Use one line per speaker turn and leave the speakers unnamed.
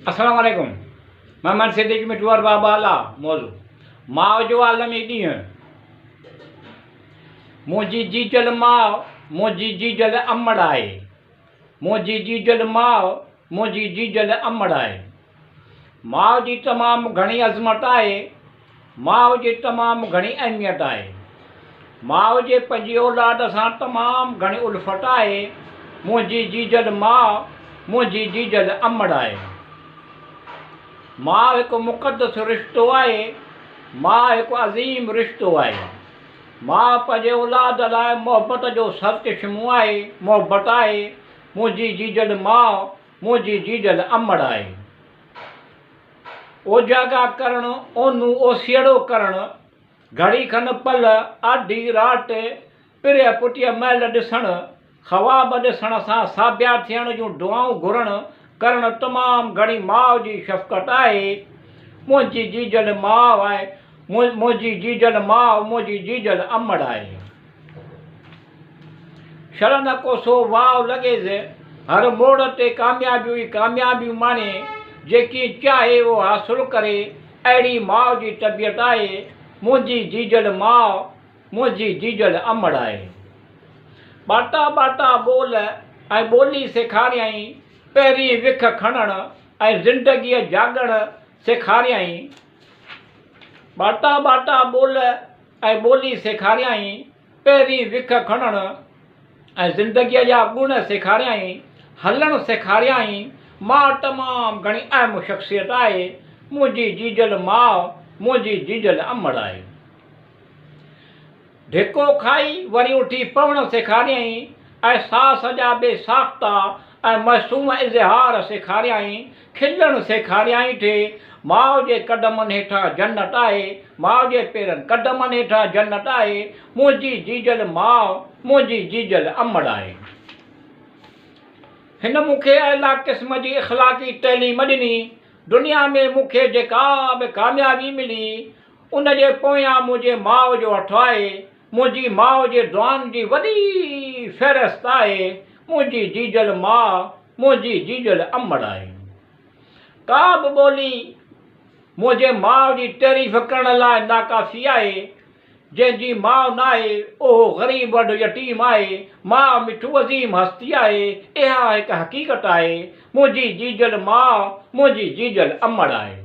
السلام عليڪم محمد صديق مٺو ارباب بالا موضوع ماء جو عالمي ڏينهن منهنجي جيجل ماء منهنجي جيجل امڙ آهي منهنجي جيجل ماء منهنجي جيجل امڙ آهي ماء جي تمام گهڻي عظمت آهي ماء جي تمام گهڻي اهميت آهي. ماء جي پنهنجي اولاد سان تمام گهڻي الفت آهي. منهنجي جيجل ماء منهنجي جيجل امڙ آهي. ماء هڪ مقدس رشتو آهي. ماء هڪ عظيم رشتو آهي. ماء پنهنجي اولاد لاء محبت جو سرچشمو آهي، محبت آهي. منهنجي جيجل ماء منهنجي جيجل امڙ آهي. اوجاڳا ڪرڻ، اونهون اوسيئڙو ڪرڻ، گهڙي کن پل، آڌي رات، پرهه پٽيء مهل ڏسڻ، خواب ڏسڻ سان ساڀيا ٿيڻ جون دعائون گهرڻ ڪرڻ تمام گهڻي ماء جي شفقت آهي. منهنجي جيجل ماء آهي، منهنجي جيجل ماء، منهنجي جيجل امڙ آهي. شل نه ڪو سو واء لڳيس، هر موڙ تي ڪاميابيون ئي ڪاميابيون ماڻي، جيڪي چاهي اهو حاصل ڪري، اهڙي ماء جي طبيعت آهي، منهنجي جيجل ماء، منهنجي جيجل امڙ آهي. ٻاٽا ٻاٽا ٻول ۽ ٻولي سيکاريائين، پهرين وک کڻڻ ۽ زندگيء جاڳڻ سيکاريائين. ٻاٽا ٻاٽا ٻول ۽ ٻولي سيکاريائين، پهرين وک کڻڻ ۽ زندگيء جا گڻ سيکاريائين، هلڻ سيکاريائين. ماء تمام گهڻي اهم شخصيت آهي. منهنجي جيجل ماء منهنجي جيجل امڙ آهي. ڌڪو کائي وري اٿي پوڻ سيکاريائين. احساس جا بي ساختا ۽ معصوم اظهار سيکاريائين. کلڻ سيکاريائين ٿي. ماء جي قدمن هيٺان جنت آهي. ماء جي پيرن قدمن هيٺان جنت آهي. منهنجي جيجل ماء منهنجي جيجل امڙ آهي. هن مون کي اعليٰ قسم جي اخلاقي تعليم ڏني. دنيا ۾ مون کي جيڪا به ڪاميابي ملي، ان جي پويان منهنجي ماء جو هٿ آهي. منهنجي ماء جي دعائن جي وڏي فهرست آهي. منهنجي جيجل ماء منهنجي جيجل امڙ آهي. ڪا به ٻولي منهنجي ماء جي تعريف ڪرڻ لاء ناڪافي آهي. جنهن جي ماء ناهي، اهو غريب وڍ يتيم آهي. ماء مٺو عظيم هستي آهي. اها هڪ حقيقت آهي. منهنجي جيجل ماء منهنجي جيجل امڙ آهي.